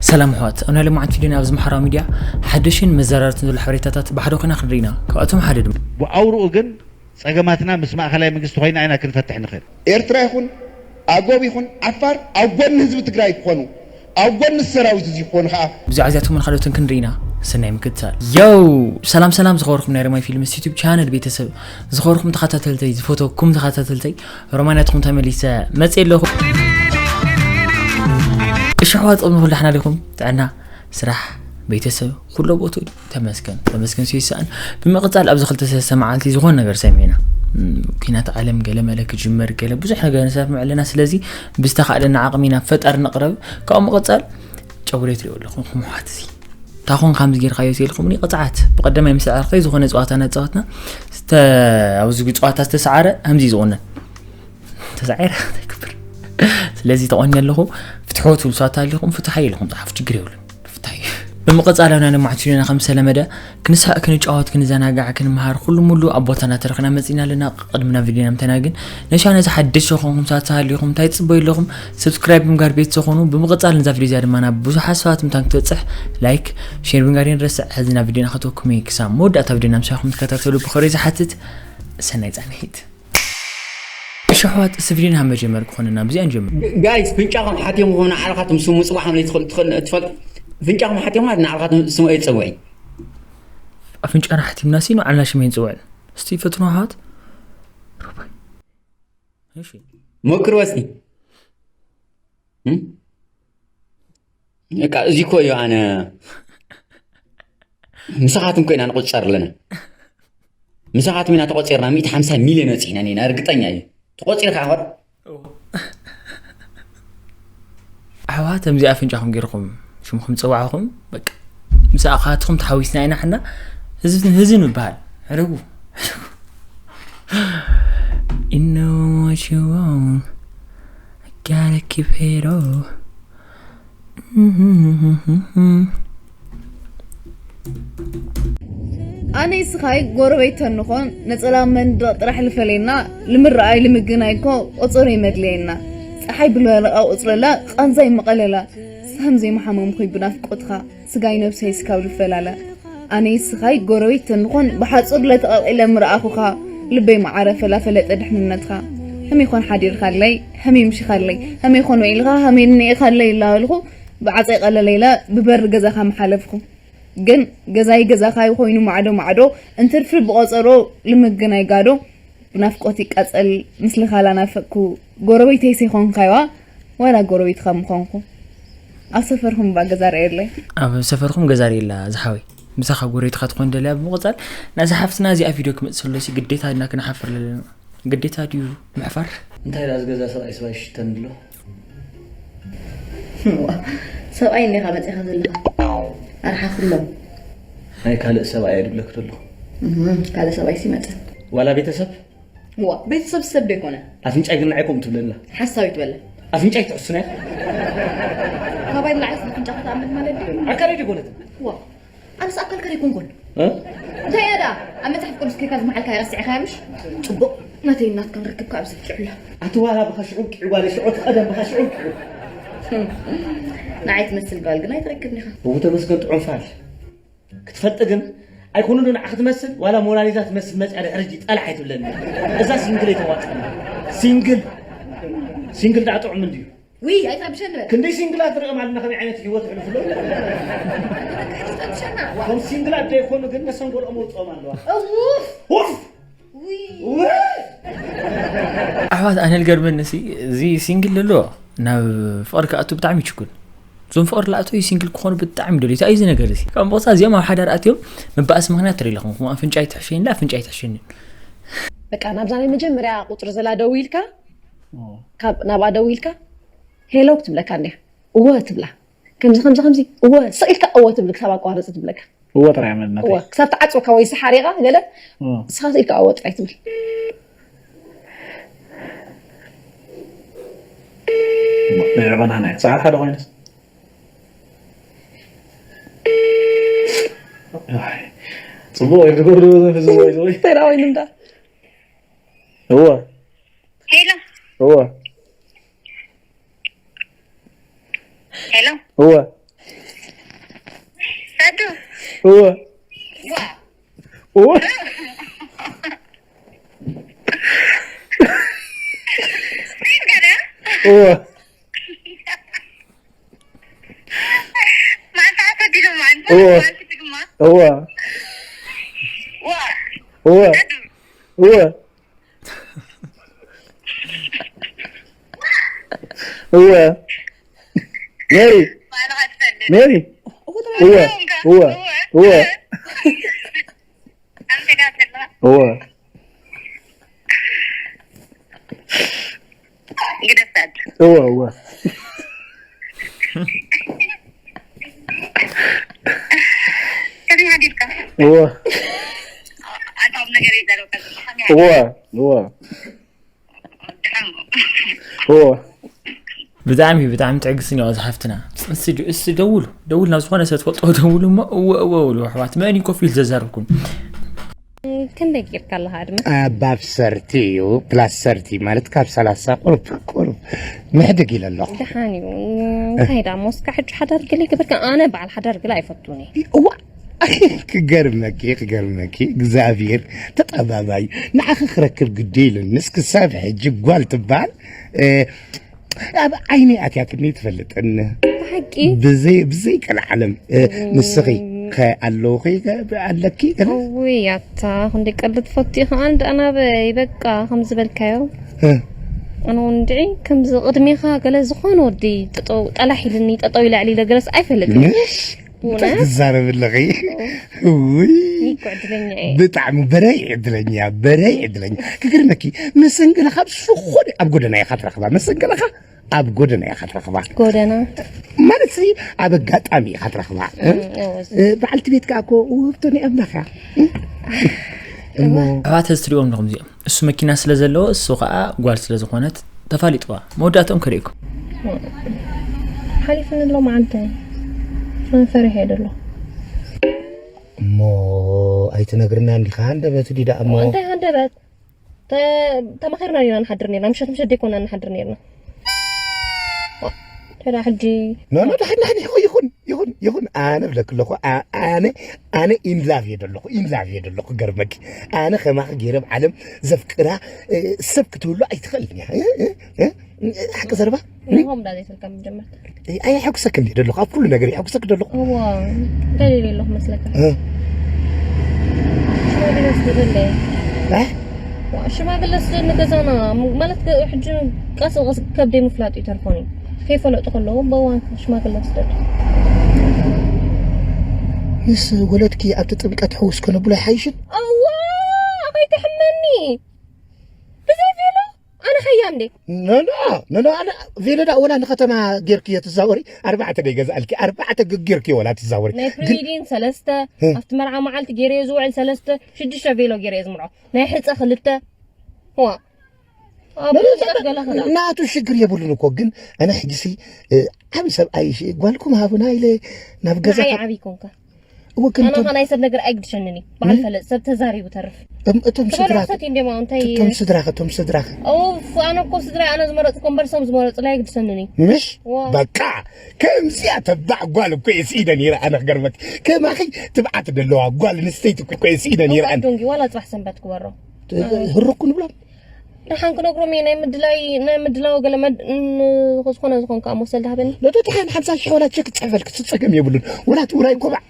ሰላም ኣሕዋት፣ ኣብ ናይ ሎማዓንቲ ቪድዮና ኣብዚ ማሕበራዊ ሚድያ ሓደሽን መዘራረብትን ዘሎ ሓበሬታታት ብሓደ ኮይና ክንርኢ ኢና። ካብኣቶም ሓደ ድማ ብኣውርኡ ግን ጸገማትና ምስ ማእኸላይ መንግስቲ ኮይና ኢና ክንፈትሕ ንኽእል። ኤርትራ ይኹን ኣጎብ ይኹን ዓፋር ኣብ ጎኒ ህዝቢ ትግራይ ክኾኑ ኣብ ጎኒ ሰራዊት እዚ ክኾኑ ከዓ ብዙ ዓዚያቶምን ካልኦትን ክንርኢ ኢና። ሰናይ ምክትታል። ዮው! ሰላም ሰላም ዝኸበርኩም ናይ ሮማይ ፊልምስ ዩቱብ ቻነል ቤተሰብ፣ ዝኸበርኩም ተኸታተልተይ፣ ዝፈተኩም ተኸታተልተይ፣ ሮማይ ናትኩም ተመሊሰ መፅእ ኣለኹ። እሺ ኣሕዋት ፆም ንኹሉ ደሓን ኣለኹም? ጥዕና፣ ስራሕ፣ ቤተሰብ ኩሎ ቦትኡ ተመስገን ተመስገን ሲሳእን። ብምቕፃል ኣብዚ ክልተ ሰለስተ መዓልቲ ዝኾነ ነገር ሰሚዕና። ም፣ ኲናት ዓለም ገለ መለ ክጅመር ገለ ብዙሕ ነገር ንሰምዕ ኣለና። ስለዚ ብዝተኻእለና ዓቕሚ ናብ ፈጣሪ ንቕረብ። ካብኡ ምቕፃል ጨጉረይ ትሪኦ ኣለኹም ክምሓት እዚ ታኹን ከምዚ ጌርካዮ ሲልኩምኒ ቅፅዓት ብቐደማይ ምስ ኣዕርኸይ ዝኾነ ፀዋታ እናተፃወትና ዝተ- ኣብዚ ፀዋታ ዝተሰዓረ ከምዚ እዩ ዝቑነን። ተዛዒረ እንታይ ክብር። ስለዚ ተቆኒ ኣለኹ። ፍትሖ ትብሉ ሰባት ኣለኹም ፍትሓይ ኢልኩም ፃሓፉ ችግር የብሉን። ፍታይ ብምቕፃል ኣብ ናይ ሎማዓንቲ ቪድዮና ከም ዝተለመደ ክንስሕቕ ክንጫወት ክንዘናጋዕ ክንመሃር ኩሉ ሙሉ ኣብ ቦታ እናተረኽና መፂና ኣለና። ቅድሚ ናብ ቪድዮና ምተና ግን ነሻ ነዚ ሓደሽ ዝኾንኩም ሰባት ተሃሊኹም እንታይ ትፅበዩ ኣለኹም? ሰብስክራይብ ብምጋር ቤት ዝኾኑ ብምቕፃል ነዛ ቪድዮ እዚኣ ድማ ናብ ብዙሓት ሰባት ምታን ክትበፅሕ ላይክ ሼር ብምጋር የንረስዕ። ሕዚ ናብ ቪድዮና ከተወኩም እየ ክሳብ መወዳእታ ቪድዮና ምሳኹም ትከታተሉ ብኸሪ ዝሓትት ሰናይ ፃንሒት። እሺ ኣሕዋት፣ እዚ ቪድዮ ናብ መጀመሪ ክኾነና ብዚኣ ንጀምር። ጋይስ፣ ፍንጫኹም ሓቲኹም ንዓልኻ ትምስሙ ምጽዋዕ ከም ዘይትኽእሉ ትኽእል- ትፈልጡ። ፍንጫኹም ሓቲኹም ንዓልኻ ትምስሙ ኣይትጸውዒ። ኣፍንጫና ሓቲምና ሲ ንዓልና ሽም ኣይንጽውዕን። እስቲ ፈትኑ ኣሕዋት። ሩባይ። እሺ። ሞክርዎ እስቲ። እም? በቃ እዚ እኮ እዩ ኣነ ምሳኻትኩም ኮይና ንቁጸር ኣለና። ምሳኻትኩም ኢና ተቆጺርና ሚእቲ ሓምሳ ሚልዮን በጺሕና እኒና ርግጠኛ እዩ። ተቆጺርካ ኸር ኣሕዋት ከምዚ ኣፍንጫኹም ገይርኹም ሽምኹም ጸዋዕኹም በቃ ምሳኻትኩም ተሓዊስና ኢና ሕና ህዝብን ህዝብን ምበሃል ሕደጉ ሕደጉ You know what you want. I gotta keep it all. ኣነይ ስኻይ ጎረቤት ተንኾን ነጸላ መንደቕ ጥራሕ ልፈለየና ልምረኣይ ልምግናይ እኮ ቆጸሮ ይመድለየና ጸሓይ ብልበለቓ ቆጽረላ ቃንዛ ይመቐለላ ሳም ዘይመሓመምኹይ ብናፍቆትኻ ስጋይ ነብሰይ ስካብ ልፈላለ ኣነይ ስኻይ ጎረቤት ተንኾን ብሓጹር ለተቐቒለ ምረኣኹኻ ልበይ መዓረ ፈላፈለጠ ድሕንነትኻ ሀሜኾን ሓዲርካለይ ሀሜ ምሽኻለይ ሀሜኾን ውዒልኻ ሀሜ ንኢኻለይ ላበልኹ ብዓፀይ ቀለለ ኢለ ብበሪ ገዛኻ ምሓለፍኹ ግን ገዛይ ገዛኻ ኮይኑ ማዕዶ ማዕዶ እንትርፊ ብቆፀሮ ልምግናይ ጋዶ ብናፍቆት ይቃፀል ምስልኻ ላናፈቅኩ ጎረቤተይ ሰይኾንካይዋ ዋላ ጎረቤትኻ ምኾንኩ ኣብ ሰፈርኹም ባ ገዛ ርኣየለይ ኣብ ሰፈርኹም ገዛ ርኤላ ዝሓወይ ምሳኻ ጎረቤትኻ ትኾን ደልያ ብምቕፃል ናዚ ሓፍትና እዚኣ ቪድዮ ክመፅእ ሰሎ ሲ ግዴታ ድና ክንሓፍር ለለና ግዴታ ድዩ ምሕፋር እንታይ ዳኣ ዝገዛ ሰብኣይ ስባ ይሽተን ኣሎ ሰብኣይ እኒኻ መፂኻ ዘለኻ ኣርሓ ኩሎም ናይ ካልእ ሰብኣይ እየ ድብለክ ዘለኹ እህ፣ ካልእ ሰብኣይ ሲመፅእ ዋላ ቤተሰብ ዋ ቤተሰብ ሰብ ዶ ይኮነ ኣፍንጫይ ግን ንዓይ ከምኡ ትብለላ ሓሳብ ይትበለ ኣፍንጫይ ትሕሱነ ካባይ ንላዕሊ ኣፍንጫ ክትኣምን ማለት ድዩ ኣካለይ ድዩ ኮነት ዋ ኣነስ ኣካልካ ዘይኮንኩን እንታይ እያ ደኣ ኣብ መፅሓፍ ቅዱስ ኬድካ ዝመሓልካዮ ረሲዕካዮ ምሽ ፅቡቕ ናተይን ናትካን ርክብካ ኣብዚ ልክዕ ኣሎ ኣቲ ዋላ ብኻ ሽዑ ብኪዑ ጓለይ ሽዑ እቲ ቐደም ብኻ ሽዑ ብኪዑ ንዓይ ትመስል ጓል ግን ኣይትረክብን ኢኻ እው ተመስገን ጥዑም ፋል ክትፈልጢ ግን ኣይኮኑን ንዓኺ ትመስል ዋላ ሞናሊዛ ትመስል መፅያ ድሕሪ ሕጂ ጠላሕ ኣይትብለኒ እዛ ሲንግል ኣይተዋፅኣኒ ሲንግል ሲንግል ደኣ ጥዑም እንድዩ ውይ ኣይትረብሸኒ በል ክንደይ ሲንግላት ንሪኦም ኣለና ከመይ ዓይነት ህይወት የሕልፉ ኣለዉ ኣይትረብሸና እቶም ሲንግላት ዘይኮኑ ግን መሰንጎልኦም መውፅኦም ኣለዋ እውፍ ውፍ ኣሕዋት ኣነ ልገርመኒ ሲ እዚ ሲንግል ዘሎ ናብ ፍቕሪ ክኣቱ ብጣዕሚ ይችኩል እዞም ፍቕሪ ላእቶ እዩ ሲንግል ክኾኑ ብጣዕሚ ደልዩ እንታይ እዩ እዚ ነገር እዚ ካብ ምቕፃል እዚኦም ኣብ ሓዳር ኣትዮም መባእሲ ምክንያት ትርኢ ኣለኹም ከም ኣፍንጫ ኣይትሕሸኒ ኣፍንጫ ኣይትሕሸኒ በቃ ናብዛ ናይ መጀመርያ ቁፅሪ ዘላ ደው ኢልካ ናብኣ ደው ኢልካ ሄሎ ክትብለካ እንዲያ እወ ትብላ ከምዚ ከምዚ ከምዚ እወ ስቕ ኢልካ እወ ትብል ክሳብ ኣቋርፂ ትብለካ እወ ጥራይ መድናተይ እወ ክሳብ ትዓፅወካ ወይ ዝሓሪቓ ገለ ንስኻ ስቕ ኢልካ እወ ጥራይ ትብል ንዕቐና ናይ ሰዓት ሓደ ኮይነስ ፅቡቅ ወይ ዝገብሩ ህዝቢ ወይ ዝወይ ተራ ወይ ንምዳ እወ ሄሎ እወ ሄሎ እወ እወ። እወ። እወ። እወ። እወ። እወ። እወ። ሜሪ። ሜሪ። እወ። እወ። እወ። እወ። እወ። እወ። እወ። እወ። እወ። እወ። ብጣዕሚ ብጣዕሚ ትዕግስትን ያው ዝሓፍትና። እስቲ ድ- እስቲ ደውሉ፣ ደውሉ፣ ናብ ዝኾነ ሰብ ትፈልጦ ደውሉ እሞ እወ እወ በሉ ኣሕዋት። መን እዩ ኮፍ ኢሉ ዘዛርብኩም? ክንደይ ጌርካ ኣለኻ ዕድመ? ኣባብ ሰርቲ እዩ። ፕላስ ሰርቲ ማለት ካብ ሰላሳ ቁርብ ቁርብ ምሕድግ ኢለ ኣለኹ። ደሓን እዩ። እንታይ ዳ ሞስካ ሕጂ ሓዳር ገለ ይገበርካ? ኣነ በዓል ሓዳር ገለ ኣይፈቱን እየ። እዋ ክገርመኪ ክገርመኪ እግዚኣብሔር ተጠባባዩ ንዓኺ ክረክብ ግዲ ኢሉንስ ክሳብ ሕጂ ጓል ትበሃል ኣብ ዓይነይ ኣትያትኒ ትፈልጥን ብሓቂ ብዘይ ብዘይ ቀልዓለም ንስኺ ከ ኣለውኺ ኣለኪ ገለ ውይ ኣታ ክንደይ ቀልዲ ትፈቱ ኢኻ ኣንድ ኣናበይ በቃ ከም ዝበልካዮ ኣነ ወንድዒ ከምዚ ቅድሜኻ ገለ ዝኾነ ወዲ ጠጠው ጠላሕ ኢልኒ ጠጠው ኢለ ኣዕሊለ ገለስ ኣይፈልጥን ምሽ እንታይ ትዛረብ ኣለኺ ውይ እኮ ዕድለኛ እየ ብጣዕሚ በረይ ዕድለኛ በረይ ዕድለኛ ክግርመኪ መሰንገለኻ ብዝኾነ ኣብ ጎደና ኢኻ ትረኽባ መሰንገለኻ ኣብ ጎደና ኢኻ ትረኽባ ጎደና ማለት ሲ ኣብ ኣጋጣሚ ኢኻ ትረኽባ እ? እ፣ በዓልቲ ቤትካ እኮ ውህብቶ ናይ ኣምላኽ እያ እ? እሞ ኣሕዋት እዚ ትሪእዎም ኣለኹም እዚኦም እሱ መኪና ስለ ዘለዎ እሱ ከዓ ጓል ስለ ዝኾነት ተፋሊጥዋ መወዳእትኦም ከሪእኩም ሓሊፍኒ ኣሎ መዓልቲ ፈሪሐ እየ ደሎ እሞ ኣይትነግርና እንዲኻ ሃንደበት ዲዳ እሞ እንታይ ሃንደበት ተማኺርና ኢና ንሓድር ነርና ምሸት ምሸት ደይኮና ንሓድር ነርና ተዳ ሕጂ ኖ ኖ ድሕን ድሕን ይኹን ይኹን ይኹን ይኹን ኣነ ብለክ ኣለኹ ኣነ ኢንላቭ እየ ደለኹ ኢንላቭ እየ ደለኹ ገርመኪ ኣነ ከማኺ ገይረ ዓለም ዘፍቅራ ሰብ ክትህሉ ኣይትኽእልን እያ ሓቂ ዘረባ ንሆም ዳ ዘይፈልካ መጀመርታ ኣየሐጉሰክን ድየ ደለኹ ኣብ ኩሉ ነገር የሐጉሰክ ደለኹ እዋ እንታይ ደልየ ኣለኹ መስለካ ሽማግለ ስደደለ ሽማግለ ስደድ ንገዛና ማለት ሕጂ ቀስ ቀስ ከብደይ ምፍላጥ ይተርፎኒ ከይፈለጡ ከለዉ በዋን ሽማግለ ስደድ ምስ ወለድኪ ኣብቲ ጥምቀት ሕውስ ከነብሎ ይሓይሽን ኣዋ ከይትሕመኒ ብዘይ ቬሎ ኣነ ኸያ እንዴ ኖኖ ኖኖ ኣነ ቬሎ ዳ ወላ ንከተማ ጌርክዮ ትዛወሪ ኣርባዕተ ዶ ይገዝኣልኪ ኣርባዕተ ጌርክዮ ወላ ትዛወሪ ናይ ፕሪዲን ሰለስተ ኣብቲ መርዓ መዓልቲ ገይረዮ ዝውዕል ሰለስተ ሽዱሽተ ቬሎ ገይረዮ ዝምርዖ ናይ ሕፀ ክልተ ዋ ናቱ ሽግር የብሉን እኮ ግን ኣነ ሕጂሲ ዓብ ሰብኣይ ጓልኩም ሃቡና ኢለ ናብ ገዛ ዓብይ ኮንካ እወ ግን ኣነ እቶም- ኸ ናይ ሰብ ነገር ኣይግድሸንን እዩ በዓል ፈለጥ ሰብ ተዛሪቡ ተርፍ እም- እቶም ስድራ ትበልዖ ሰትዩ እንዲማ እንታይ እቶም ስድራኸ እቶም ስድራኸ ኡፍ ኣነ እኮ ስድራ ኣነ ዝመረፅኩ እምበር ሰብ ዝመረፅላ ኣይግድሸንን እዩ ምሽ ዋ። በቃ ከምዚኣ ተባዕ ጓል እኮ እየ ስኢደ ነይረ ኣነ ክገርመክ ከማኺ ትብዓት ዘለዋ ጓል ኣንስተይቲ እኮ እየ ስኢደ ነይረ ኣነ ዶንጊ ዋላ ፅባሕ ሰንበት ክበሮ ህሩኩ ንብሎም ደሓን ክነግሮም እየ ናይ ምድላይ ናይ ምድላው ገለ መድ ዝኾነ ዝኾንካ መሰል ዳህበኒ ነቶ ደሓን ሓምሳ ሺሕ ወላ ቸክ ትፅሕፈልክ ትፀገም የብሉን ወላ ትውራይ ኮባዕ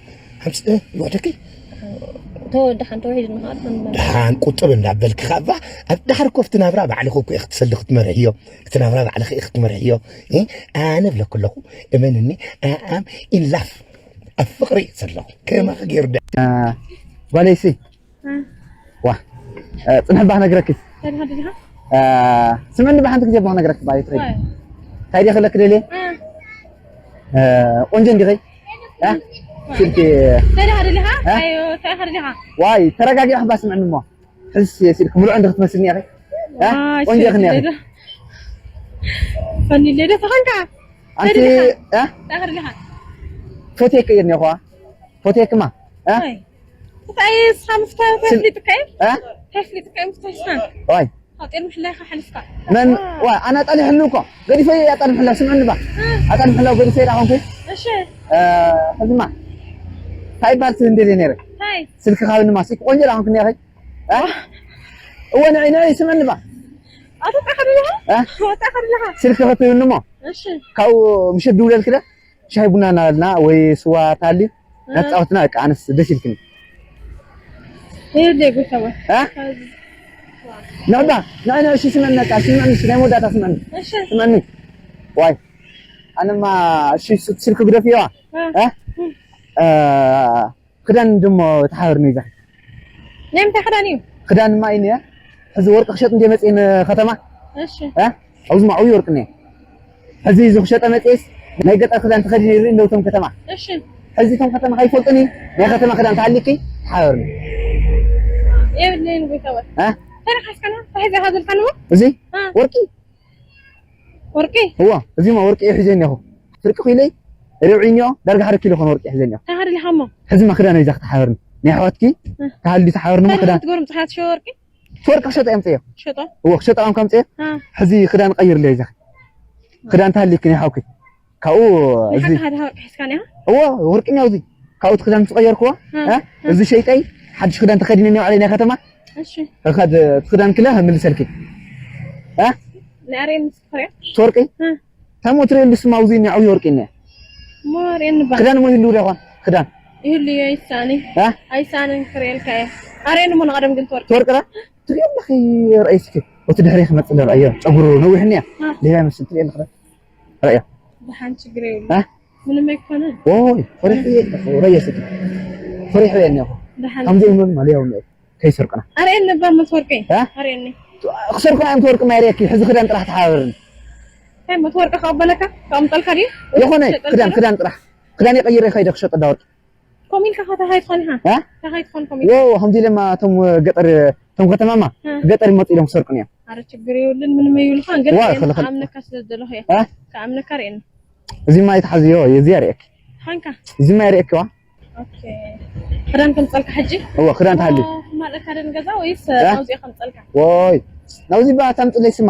ሓምስ ይወደኪ ተወዲ ሓንቲ ውሒድ ንኻል ደሓን ቁጥብ እንዳበልክ ካባ ኣብ ዳሕር ኮፍቲ ናብራ ባዕልኽ እኮ ክትሰሊ ክትመርሕዮ እቲ ናብራ ባዕልኽ ክትመርሕዮ ኣነ ብለኩ ኣለኹ እመንኒ ኣኣም ኢንላፍ ኣብ ፍቕሪ ዘለኹ ከማኽ ገይሩ ጓለይሲ ዋ ፅንሕ ባህ ነግረኪ ስምዕኒ ብሓንቲ ግዜ ባህ ነግረኪ ባይ ትኸይ እንታይ ዲ ክለክ ደልየ ቆንጆ እንዲኸይ ስልኪ ዋይ ተረጋጊ ሕባ ስምዕኒ እሞ ሕስ ስልኪ ምሉዕ እንዲ ክትመስልኒ ያኸ ቆንጆ ክኒ ያኸ ፈኒለ ዶ ተኸንካ ኣንቲ ፎቴክ እየ እኒኹዋ ፎቴክማ እንታይ እስኻ ምፍታ ተፍሊጥካ እዩ ተፍሊጥካ እዩ ምፍታ እስኻ ዋይ ኣጤር ምሕላይካ ሓሊፍካ መን ዋ ኣነ ኣጣሊ ሕሉ እኮ ገዲፈ ኣጣሊ ምሕላው ስምዕኒ ባ ኣጣሊ ምሕላው ገዲፈ ኢላ ኮንኩ እሺ ሕዝማ እንታይ ይባል ስም እንደለ ነይረ? ታይ ስልኪ ካብኒ ማሲ ቆንጆ ዳኹም ክንያኸይ? እ? እወ ንዒ ንዒ ስመኒ ባ። ኣቶ ጣኸድልኻ እ? ኣቶ ጣኸድልኻ ስልኪ ክትብኒ እሞ እሺ ካብኡ ምሸት ድውለልኪ ደ ሻሂ ቡና እናበልና ወይ ስዋ ታልዩ እናተፃወትና በቃ ኣነስ ደስ ኢልክኒ። ይኸውልህ ጉተማ እ? ንዕባ ንዒ ንዒ እሺ ስመኒ በቃ እሺ ስመኒ እሺ ናይ መወዳእታ ስመኒ እሺ ስመኒ ዋይ ኣነማ እሺ ስልኪ ግደፍየዋ እ? እ? ክዳን ድሞ ተሓበርኒ ይዛ ናይ ምንታይ ክዳን እዩ ክዳን ማ እዩ ሕዚ ወርቂ ክሸጥ እንደ መፅእ ከተማ እሺ እ? ኣብዚ ማዕዊ ወርቂ እኒአ ሕዚ እዚ ክሸጠ መፅእስ ናይ ገጠር ክዳን ተኸዲነ ይርኢ እንደውቶም ከተማ እሺ ሕዚ ቶም ከተማ ከይፈልጡኒ ናይ ከተማ ክዳን ተሃሊኪ ተሓበርኒ የብለይን ጉተማ እ? ተረካስከና ተሒዘ ሃዘልካ ንሞ እዚ እ? ወርቂ ወርቂ እዋ እዚማ ወርቂ እዩ ሒዘ እኒኹ ፍርቂ ኪለይ ርብዒ እኒኦ ዳርጋ ሓደ ኪሎ ኾነ ወርቂ ሒዘ እኒኹ ተኸድልኻ እሞ ሕዚ ማ ክዳን ይዛ ክትሓበርኒ ናይ ኣሕዋትኪ ተሃልዩ ተሓበርኒ ሞ ክዳን ትገርም ፀሓት ሸወ ወርቂ ትወርቂ ክሸጠ እየ ምፅዮ ሸጦ እዎ ክሸጠ ኣምካ ምፅዮ እ፣ ሕዚ ክዳን ቀይርለ ይዛ ክዳን ተሃልዩኪ ናይ ሓውኪ ካብኡ እዚ ንሓቂ ሓደ ወርቂ ሒዝካ ኒኻ እዎ ወርቂ እኒኦ እዚ ካብኡ እቲ ክዳን ምስ ቀየርክዎ እ፣ እ፣ እዚ ሸይጠይ ሓድሽ ክዳን ተኸዲነ እኒኦ ዓለይ ናይ ከተማ እሺ እኸድ እቲ ክዳን ክለ ምልሰልኪ እ፣ ንኣሬን ምስክርዮ ትወርቂ እ፣ ታሞ ትርእየሉ ስማ ኣብዚ እኒኦ ዓብዪ ወርቂ እኒኦ ሞ ኣሬን ባ ክዳን ሞ ይህልው ዶ ይኾን ክዳን ይህሉ እዮ ይሳኒ እ? ኣይሳንን ክርእየልካ እየ ኣሬን ሞ ንቐደም ግን ትወርቂ ትወርቂ ዳ ትሪኦ ኣለኺ ረኣይ እስኪ እቲ ድሕሪ ክመፅእ ዶ ረኣዮ ጨጉሩ ነዊሕ እኒኣ እ። ሌላ ይመስል ትሪኦ ኣለኺ ዳ ረኣዮ ደሓን ችግር የብሉ እ? ምንም ኣይኮነን ኦይ ፈሪሕ እየ ኣለኹ ረኣዮ እስኪ ፈሪሕ እየ እኒኣኹ ደሓን ከምዚ እምኖን ማልያው እኒኦ ከይሰርቅና ኣሬን ነባ መትወርቂ እ? ኣሬኒ ክሰርቁና እዮም ትወርቂ ማይርየኪ ሕዚ ክዳን ጥራሕ ተሓበርኒ እንታይ መትወርቂ ከቐበለካ ከቐምጠልካ ድዩ የኾነ ክዳን ክዳን ጥራሕ ክዳን የቀይረ ከይደ ክሸጥ ዳ ወርቂ ኮሚልካ ከተሃይ ትኾን ኢኻ እ? ተሃይ ትኾን ኮሚል ዎ ከምዚ ኢለማ እቶም ገጠር እቶም ከተማማ እ። ገጠር ይመፁ ኢሎም ክሰርቁኒ እዮም ኣረ ችግር የብሉን ምንም ኣይብሉኻን ግን ዋ፣ ኣነ ከለ- ከለ- ክኣምነካ ስለ ዝደለኹ እየ እ? ክኣምነካ ርእየኒ እዚ ማይ ተሓዝዮ እዚ የርእየክ ሓንካ እዚ ማይ የርእየክዋ ኦኬ ክዳን ከምፀልካ ሕጂ እዎ ክዳን ተሃልዩ ማለካ ደን ገዛ ወይስ እ? ኣውዚኦ ከምፀልካ ወይ ናብዚ ባ ታምፅለይ ስማ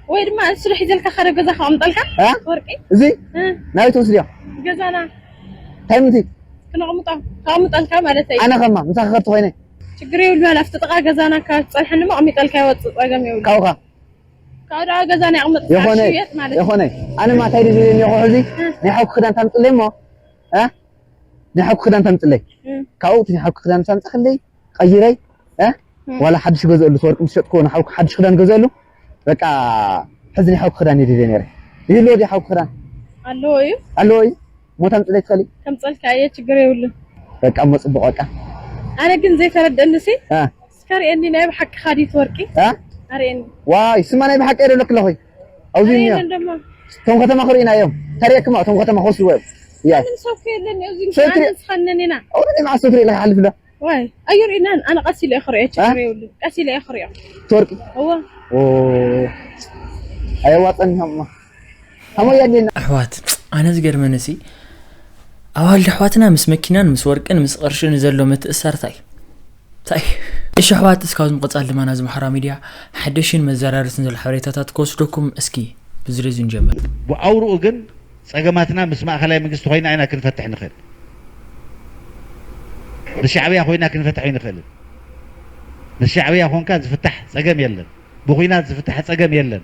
ወይ ድማ እሱ ሒዘልካ ሓደ ገዛ ከቐምጠልካ እ? ወርቂ እዚ እ፣ ናበይ ትወስድዮ ገዛና እንታይ ምንቲ ክነቕምጦ ከቐምጠልካ ማለት እዩ ኣነ ከማ ምሳኻ ከርቲ ኮይነ ችግር የብሉ ኣላ ኣብቲ ጥቓ ገዛና ካብ ትፀንሐኒ ሞ ኣቕሚጠልካ ይወፅእ ፀገም የብሉ ካብኻ ካብ ደኣ ገዛና ይቕምጥ የኾነ ሽየጥ ማለት እዩ የኾነ ኣነ ማታይ ድዝብለኒ ይኹ ሕዚ ናይ ሓውኪ ክዳን ታምፅለይ እሞ እ? ናይ ሓውኪ ክዳን ታምፅለይ እ፣ ካብኡ እቲ ናይ ሓውኪ ክዳን ታምፅኽለይ ቀይረይ እ? እ። ዋላ ሓድሽ ገዝአሉ ተወርቂ ምስ ሸጥክዎ ንሓውኪ ሓድሽ ክዳን ገዝአሉ በቃ ሕዚ ናይ ሓውኪ ክዳን የድልየ ነይረ ይህልዎ ድዩ ሓውኪ ክዳን ኣለዎ እዩ ኣለዎ እዩ ሞታ ምፅለይ ትኸሊ ከምፀልካ እየ ችግር የብሉን በቃ እሞ ፅቡቅ በቃ ኣነ ግን ዘይተረደኒ ሲ እ፣ እስከ ርእየኒ ናይ ብሓቂ ካዲት ወርቂ እ? ኣርእየኒ ዋይ ስማ ናይ ብሓቂ የደለክ ኣለኹ ኣብዚ እኒኦ ኣርእየኒ እንደሞ እቶም ከተማ ክርእዩና እዮም ተርእየክማ እቶም ከተማ ክወስድዎ እዮም እያ ምንም ሰብ ከየለኒ ኣብዚ ሰብ ትርኢ- ኣነ ዝኸነን ኢና ኣውረድ ማዓስ ትርኢ ኣለካ ሓልፍ ዶ ዋይ ኣየርእናን ኣነ ቀስ ኢለ እየ ክርእዮ ችግር የብሉን ቀስ ኢለ እየ ክርእዮ ትወርቂ እወ ኣየዋፀን ሃማ ሃሞ ያዴና ኣሕዋት ኣነ ዝገርመንሲ ኣዋልድ ኣሕዋትና ምስ መኪናን ምስ ወርቅን ምስ ቅርሽን ዘሎ ምትእሳር ታይ ታይ እሺ ኣሕዋት እስካብ ዝምቐፃል ድማ ናዚ ማሕበራዊ ሚድያ ሓደሽን መዘራረስን ዘሎ ሓበሬታታት ክወስደኩም እስኪ ብዝርዝር ንጀምር ብኣውርኡ ግን ጸገማትና ምስ ማእኸላይ መንግስቲ ኮይና ኢና ክንፈትሕ ንኽእል። ምስ ሻዕብያ ኮይና ክንፈትሕ ኣይንኽእልን። ምስ ሻዕብያ ኮንካ ዝፍታሕ ጸገም የለን። ብኹናት ዝፍታሕ ጸገም የለን።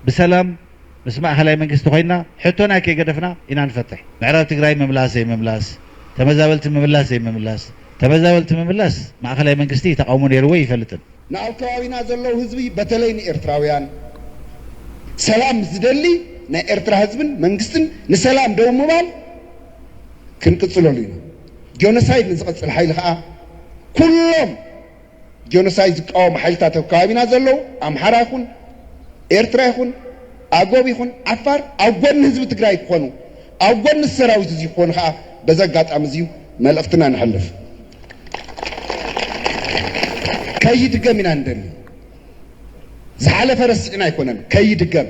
ብሰላም ምስ ማእኸላይ መንግስቲ ኮይና ሕቶና ከይገደፍና ኢና ንፈትሕ። ምዕራብ ትግራይ ምምላስ ዘይምምላስ፣ ተመዛበልቲ ምምላስ ዘይምምላስ፣ ተመዛበልቲ ምምላስ ማእኸላይ መንግስቲ ተቓውሞ ነይርዎ ኣይፈልጥን። ንኣብ ከባቢና ዘለዉ ህዝቢ በተለይ ንኤርትራውያን ሰላም ዝደሊ ናይ ኤርትራ ህዝብን መንግስትን ንሰላም ደው ምባል ክንቅጽለሉ ኢና። ጆኖሳይድ ንዝቐጽል ሓይሊ ከኣ ኩሎም ጆኖሳይድ ዝቃወሙ ሓይልታት ኣብ ከባቢና ዘለዉ ኣምሓራ ይኹን ኤርትራ ይኹን ኣጎብ ይኹን ዓፋር ኣብ ጎኒ ህዝቢ ትግራይ ክኾኑ ኣብ ጎኒ ሰራዊት እዚ ክኾኑ ከኣ በዚ ኣጋጣሚ እዚዩ መልእኽትና ነሕልፍ። ከይድገም ኢና ንደሊ። ዝሓለፈ ረሲዕና ኣይኮነን፣ ከይድገም።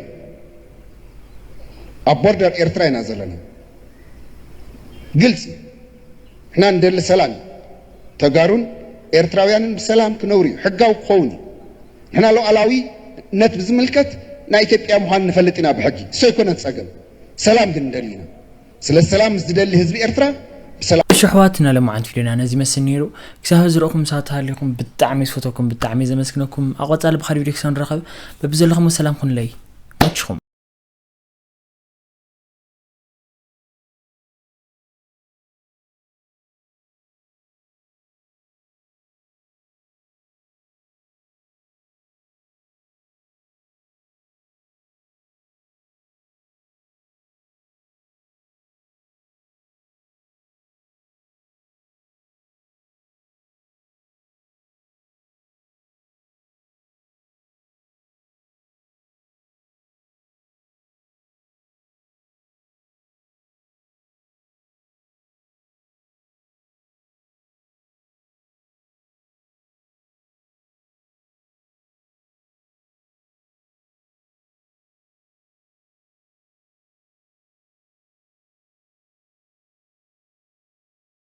ኣብ ቦርደር ኤርትራ ኢና ዘለና። ግልፂ። ንሕና ንደሊ ሰላም እዩ። ተጋሩን ኤርትራውያንን ብሰላም ክነብሩ እዩ። ሕጋዊ ክኸውን እዩ። ንሕና ሉዓላዊነት ብዝምልከት ናይ ኢትዮጵያ ምዃን ንፈልጥ ኢና ብሕጊ። እሱ ኣይኮነን ጸገም። ሰላም ግን ንደሊ ኢና። ስለ ሰላም ምስ ዝደሊ ህዝቢ ኤርትራ ብሰላም እሺ ኣሕዋትና፣ ለማዓንቲ ቪድዮና ነዚ መስል ነይሩ። ክሳብ ዝረእኹም ሳት ሃሊኹም ብጣዕሚ ዝፈተኩም፣ ብጣዕሚ ዘመስግነኩም። ኣቆጻሊ ብኻድ ቪድዮ ክሳብ ንራኸብ በብዘለኹም ሰላም ኩንለይ። መችኹም።